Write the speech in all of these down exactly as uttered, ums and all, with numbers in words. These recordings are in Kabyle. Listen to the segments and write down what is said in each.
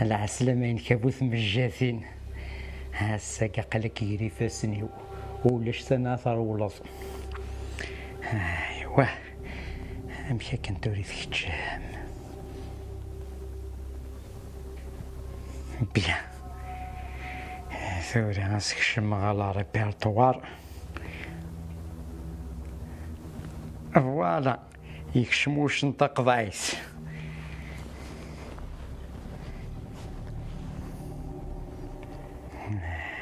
Lɛeslama-inek a bu tmejjatin. Ass-agi aql-ak gar ifassen-iw, ulac tama trewleḍ. Aywa, amek akken tura i tkeččem? Bien. Tura ad s-kecmeɣ ɣer la répertoire. Voilà. Yekcem ucenṭaq dayes.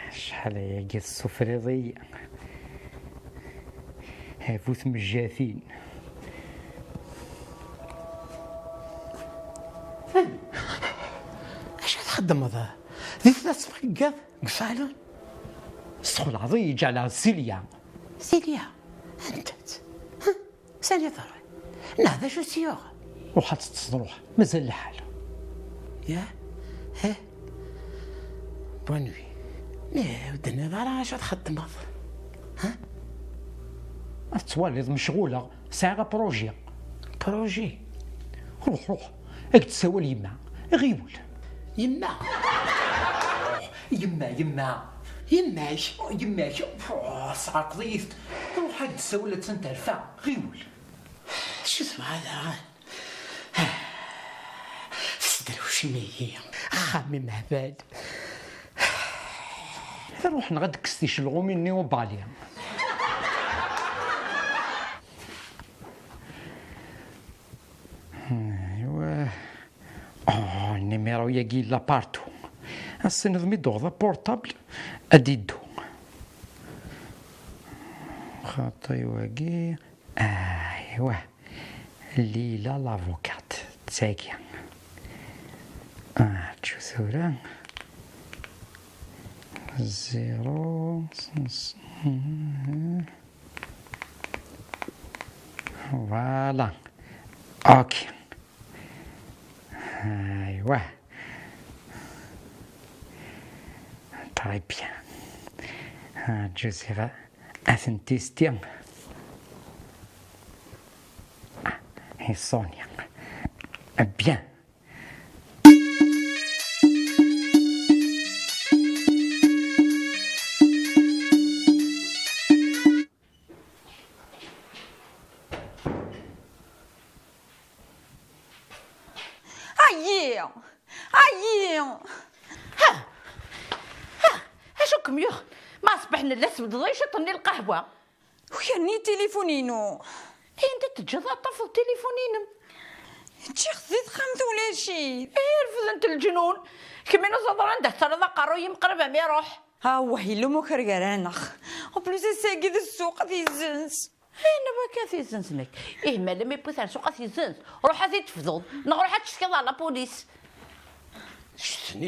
Acḥal ayagi tessufriḍ-iyi. A bu tmejjatin. Acu txeddmeḍ? Di tla tfeggaḍ deg usalun? Tessexlaɛeḍ-iyi, ǧeɛleɣ Silya. Silya? Anta-tt? Sani truḥ? Neɣ d acu s-yuɣ? Ruḥ ad teṭṭseḍ, ruḥ. Mazal lḥal. Ya? He? Bonne nuit. Mais ur d-tenniḍ ara acu txeddmeḍ. Ha? Ad twaliḍ mecɣuleɣ. Sɛiɣ apṛuji. Pṛuji? Ruḥ, ruḥ. Ad k-d-tsawal yemma. Ɣiwel. Yemma? Yemma, yemma. Yemma-k? Yemma-k? Oh, tesɛerqeḍ-iyi-t. Ruḥ ad k-d-tsawal, attan terfa. Ɣiwel. Acu tebɣa daɣen? Tesderwcem-iyi. Axxam-im hbal. Ruḥ neɣ ad d-kkes ticelɣumin-nni ubali. Aywa. Oh, numéro-yagi yella partout. Ass-n mi d-tuɣeḍ aportable, ad d-iddu. Xaṭi wagi. Aywa. Lila l'avocate, d tagi. Acu tura? Zéro. Voilà. Ok. Aywa. Très bien. Ah, Joseph, ad ten-testiɣ. Ah, et Sonia. Bien. Ayi! Ayi! Ha! Ha! Acu kem-yuɣ? Ma ṣbeḥ nella tbeddeḍ-iyi ciṭ-nni lqahwa. Ukren-iyi tilifun-inu. Anda teǧǧiḍ ad tafeḍ tilifun-inem? Ččiɣ-t di texxamt ulac-it. Ih, refden-t leǧnun. Kemmini ẓaḍer anda tettarraḍ aqerruy-im qrib am iruḥ. Awah, yella umakar gar-aneɣ. En plus, ass-agi d ssuq, ad izzenz. Ayen wakka ad izzenz nekk. Ih, ma lammi wwit ar ssuq ad izzenz. Ruḥ ad t-id-tefduḍ, neɣ ruḥ ad tcetkiḍ ɣer la police. Ccetni